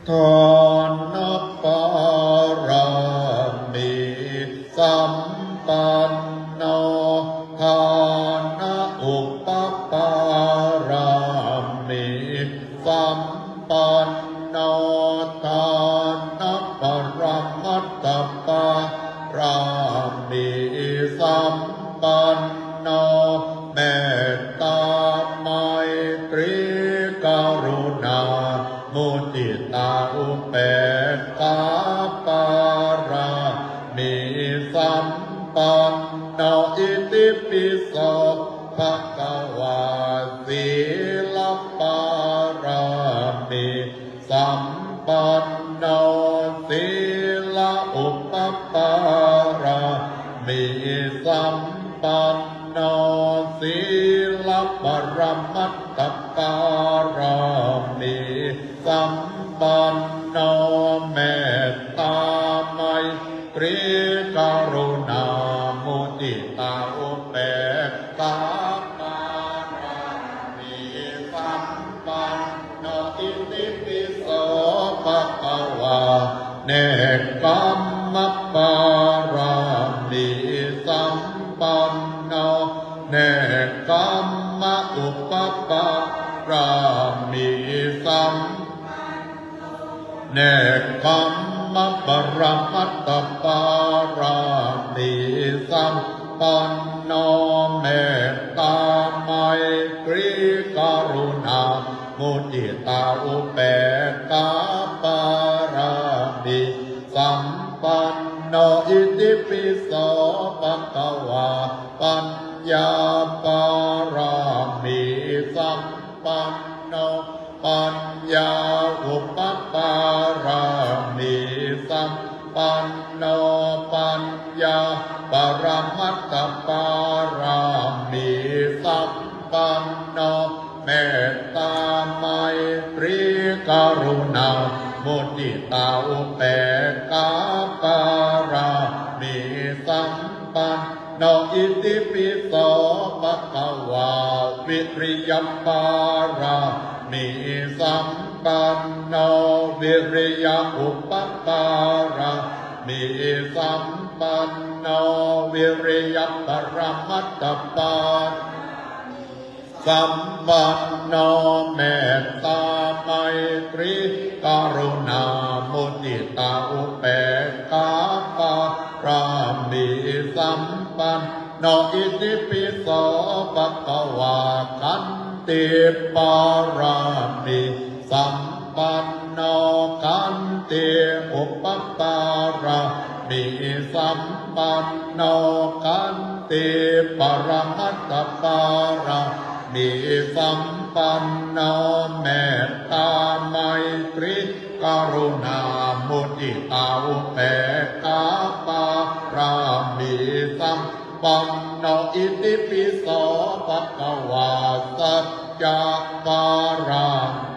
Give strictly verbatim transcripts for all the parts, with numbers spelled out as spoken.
Dānapāramī sampanno, dānaupapāramī sampanno, dānaparamatthapāramī sampanno, mettāmaitrīkaruṇā muditā upekkhāpāramī sampanno, itipi so bhagavā. Sīlapāramī sampanno, sīlaupapāramī sampanno, sīlaparamatthapāramī sampanno, mettāmaitrīkaruṇā muditā upekkhāpāramī sampanno, itipi so bhagavā. Nekkhammapāramī sampanno, nekkhammaupapāramī sampanno, nekkhammaparamatthapāramī sampanno, mettāmaitrīkaruṇā muditā upekkhāpāramī sampanno, itipi so bhagavā. Paññāpāramī sampanno, paññāupapāramī sampanno, paññāparamatthapāramī sampanno, mettāmaitrīkaruṇā muditā upekkhāpāramī sampanno, itipi so bhagavā. Viriyapāramī sampanno, viriyaupapāramī sampanno, viriyaparamatthapāramī sampanno, mettāmaitrīkaruṇāmuditāupekkhāpārā mī sampanno, itipi so bhagavā. Khanti pāramī sampanno, khanti upapāramī sampanno, khanti paramatthapāramī sampanno, mettā maitrī karuṇā muditā upekkhāpārāmī sampanno, itipi so bhagavā. Sacca pāramī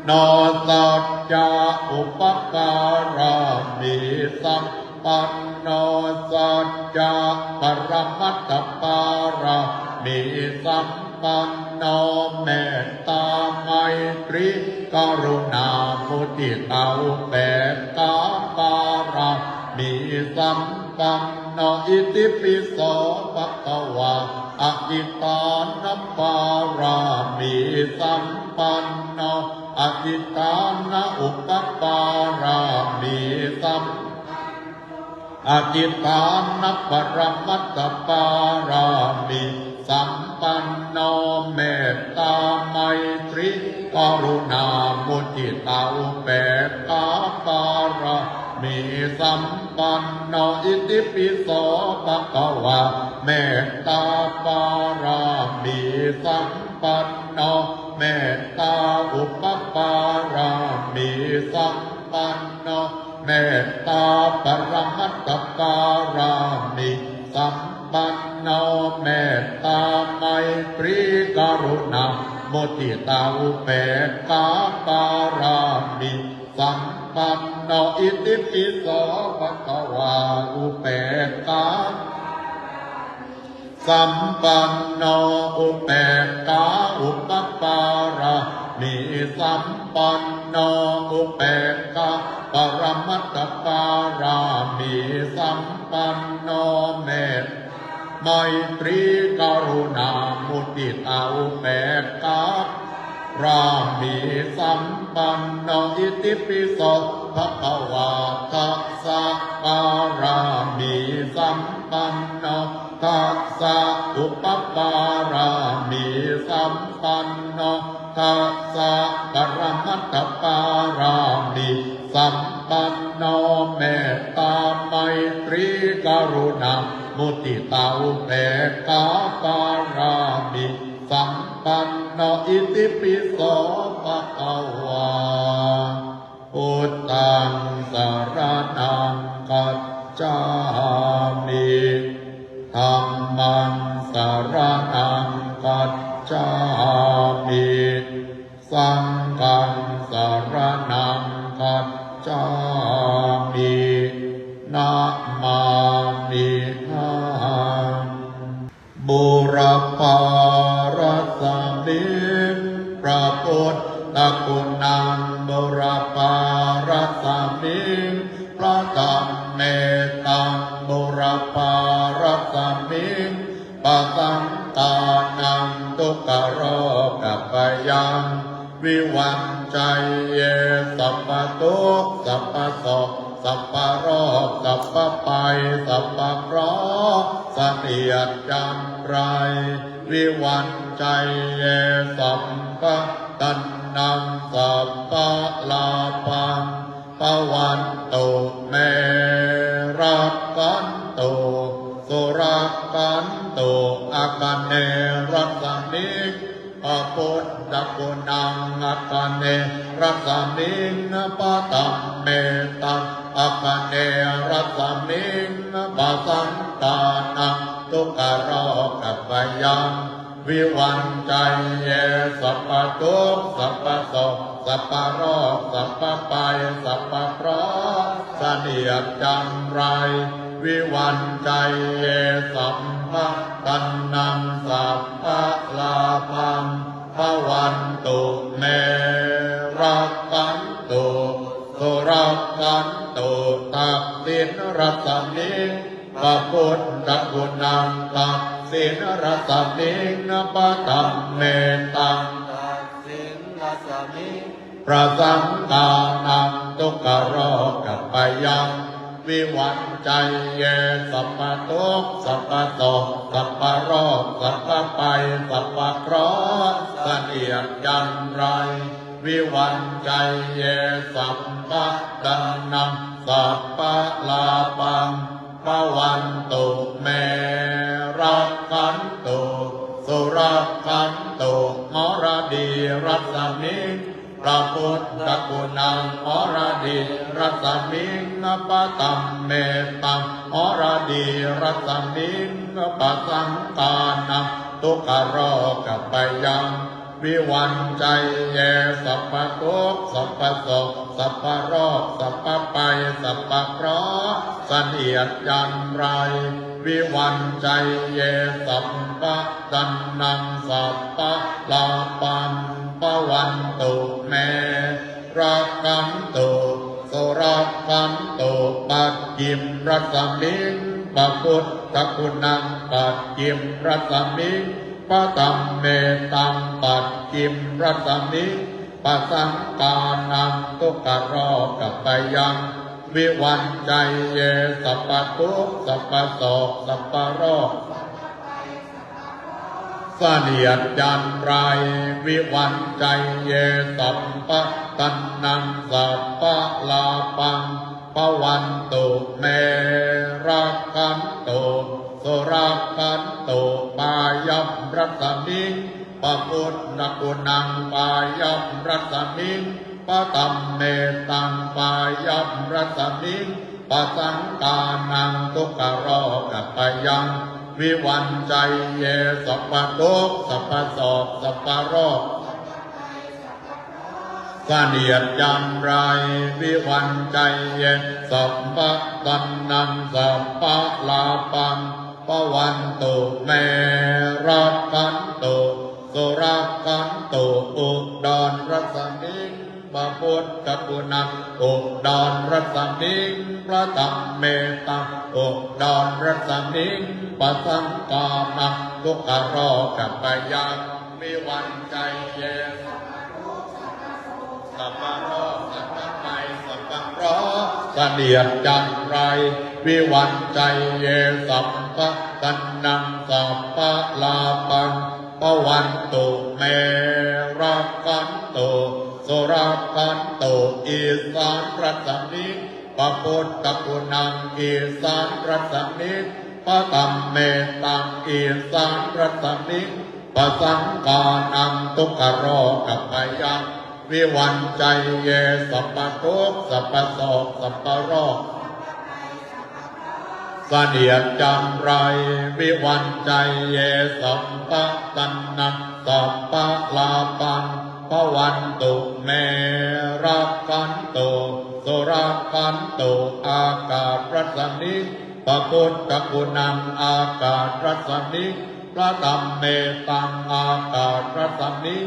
no, sacca upapāramī sampanno, sacca paramatthapāramī sampanno, mettā maitrī karuṇā muditā upekkhāpārāmī sampanno, itipi so bhagavā. Adhiṭṭhāna pāramī sampanno, adhiṭṭhāna upapāramī sampanno, adhiṭṭhāna paramatthapāramī sampanno, mettā maitrī karuṇā muditā upekkhāpārāmī sampanno, itipi so bhagavā. Mettā pāramī sampanno, mettā upapāramī sampanno, mettā paramatthapāramī sampanno, mettā maitrī karuṇā muditā upekkhāpārāmī sampanno, itipi so bhagavā. Upekkhā sampanno, upekkhā upapāramī sampanno, panno, upekkhā paramatthapāramī sampanno, mettā maitrī karuṇā muditā upekkhā pāramī sampanno, itipi so bhagavā. Dasa pāramī sampanno, dasa upapāramī sampanno, dasa paramatthapāramī sampanno, mettā maitrī karuṇā muditā upekkhā pāramī sampanno, itipi so bhagavā. Buddhaṃ saraṇaṃ gacchāmi. Dhammaṃ saraṇaṃ gacchāmi. Saṅghaṃ saraṇaṃ gacchāmi. Namāmihaṃ. Būrapārasmiṃ พระ buddhaguṇaṃ, būrapārasmiṃ พระ dhammetaṃ, būrapārasmiṃ พระ saṅghānaṃ, dukkharogabhayaṃ vivañjaye, สัพพะทุกข์ สัพพะโศก สัพพะโรค สัพพะภัย สัพพะเคราะห์ เสนียดจัญไร vivañjaye, sabbadhanaṃ sabbalaڀhaṃ bhavantu me, rakkhantu surakkhantu. Āganerasmiṃ พระ buddhaguṇaṃ, āganerasmiṃ พระ dhammetaṃ, āganerasmiṃ พระ saṅghānaṃ, dukkharogabhayaṃ vivañjaye, สัพพะทุกข์ สัพพะโศก สัพพะโรค สัพพะภัย สัพพะเคราะห์ เสนียดจัญไร vivañjaye, sabbadhanaṃ sabbalaڀhaṃ bhavantu me, rakkhantu surakkhantu. Dakkhiṇarasmiṃ พระ buddhaguṇaṃ, dakkhiṇarasmiṃ พระ dhammetaṃ, dakkhiṇarasmiṃ พระ saṅghānaṃ, dukkharogabhayaṃ vivañjaye, สัพพะทุกข์ สัพพะโศก สัพพะโรค สัพพะภัย สัพพะเคราะห์ เสนียดจัญไร vivañjaye, sabbadhanaṃ sabbalaڀhaṃ bhavantu me, rakkhantu surakkhantu. Haraṭīrasmiṃ พระ buddhaguṇaṃ, haraṭīrasmiṃ พระ dhammetaṃ, haraṭīrasmiṃ พระ saṅghānaṃ, dukkharogabhayaṃ vivañjaye, สัพพะทุกข์ สัพพะโศก สัพพะโรค สัพพะภัย สัพพะเคราะห์ เสนียดจัญไร vivañjaye, sabbadhanaṃ sabbalaڀhaṃ bhavantu me, rakkhantu surakkhantu. Pacchimarasmiṃ พระ buddhaguṇaṃ, pacchimarasmiṃ พระ dhammetaṃ, pacchimarasmiṃ พระ saṅghānaṃ, dukkharogabhayaṃ vivañjaye, สัพพะทุกข์ สัพพะโศก สัพพะโรค เสนียดจัญไร vivañjaye, sabbadhanaṃ sabbalaڀhaṃ bhavantu me, rakkhantu surakkhantu. Pāyaṃ rasmiṃ พระ buddhaguṇaṃ, pāyaṃ rasmiṃ พระ dhammetaṃ, pāyaṃ rasmiṃ พระ saṅghānaṃ, dukkharogabhayaṃ vivañjaye, สัพพะทุกข์ สัพพะโศก สัพพะโรค เสนียดจัญไร vivañjaye, sabbadhanaṃ sabbalaڀhaṃ bhavantu me, rakkhantu surakkhantu. Udarasmiṃ พระพุทธคุณัง อุดรรัศมิง พระธัมเมตัง อุดรรัศมิง พระสังฆานัง ทุกขโรคภัยยัง วิวัญชัยเย สัพพโรค สัพพภัย สัพพเคราะห์ เสนียดจัญไร วิวัญชัยเย สัพพะกัณณัง สัพพะลาภัง ภวันตุเม รักขันตุ สุรักขันตุ อีสานรัศมิ พระพุทธคุณัง อีสานรัศมิ พระธัมเมตัง อีสานรัศมิ พระสังฆานัง ทุกขโรคภัยยัง วิวัญชัยเย สัพพทุกข์ สัพพโศก สัพพโรค เสนียดจัญไร วิวัญชัยเย สัพพะกัณณัง สัพพะลาภัง ภวันตุเม รักขันตุ สุรักขันตุ อากาศรัศมิ พระพุทธคุณัง อากาศรัศมิ พระธัมเมตัง อากาศรัศมิ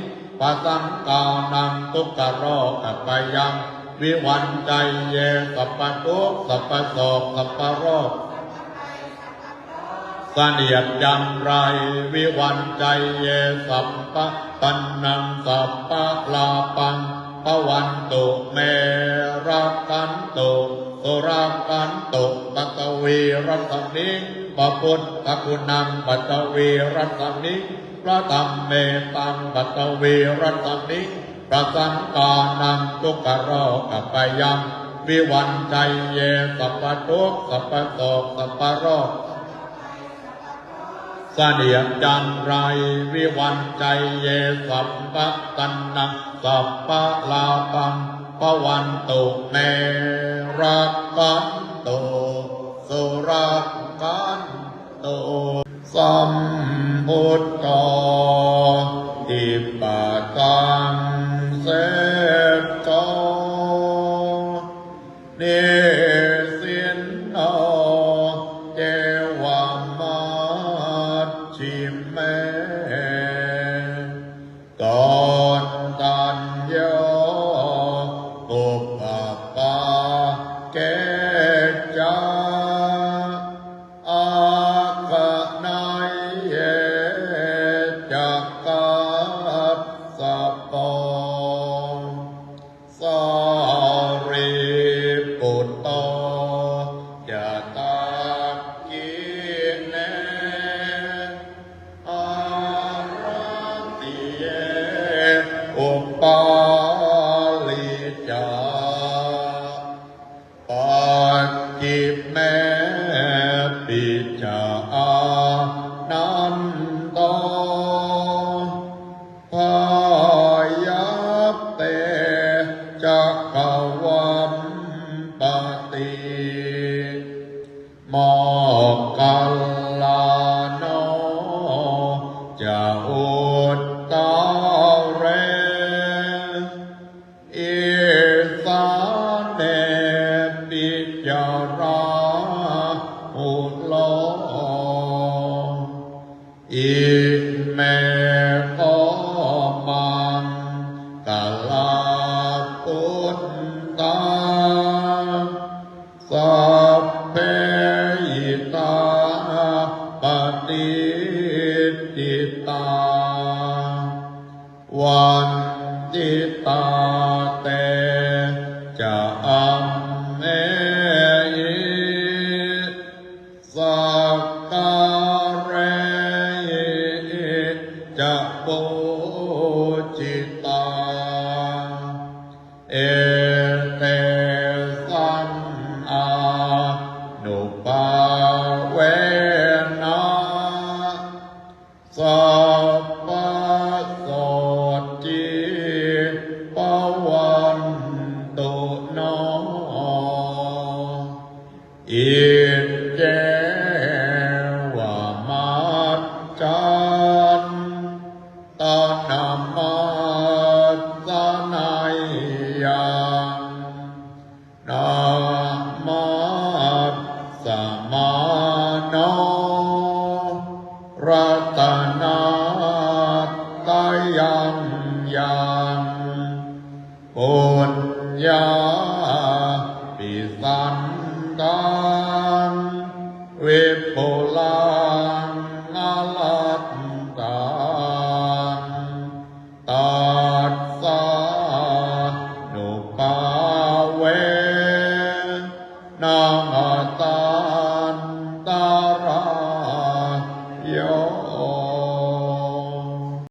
พระสังฆานัง ทุกขโรคภัยยัง วิวัญชัยเย สัพพทุกข์ สัพพโศก สัพพโรค เสนียดจัญไร วิวัญชัยเย สัพพะกัณณัง สัพพะลาภัง ภวันตุเม รักขันตุ สุรักขันตุ ปฐวีรัศมิ พระพุทธคุณัง ปฐวีรัศมิ พระธัมเมตัง ปฐวีรัศมิ พระสังฆานัง ทุกขโรคภัยยัง วิวัญชัยเย สัพพทุกข์ สัพพโศก สัพพโรค เสนียดจัญไร วิวัญชัยเย สัพพะกัณณัง สัพพะลาภัง ภวันตุเม รักขันตุ สุรักขันตุ sambuddho dipadaṃ seṭṭho nisinno ceva majjhime koṇḍañño pubbabhāge ca āgaṇeyye ca kassapo sārīputto ca dakkhiṇe haratiye upālī ca pacchimepi ca ānando byappete ca gavampati moggallāno ca uttare isānepi ca rāhulo ime kho maṅgalā buddhā sabbe idha patiṭṭhitā vanditā te ca amhehi sakkārehi ca pūjitā. Etesaṃ ānubhāvena sabbasotthī bhavantu no. Iccevamattanamāsaneyyaṃ namassamāno ratanattayaṃ yaṃ pu pi saṅghaṃ vipulaṃ alatthaṃ, tassānubhāvena atthā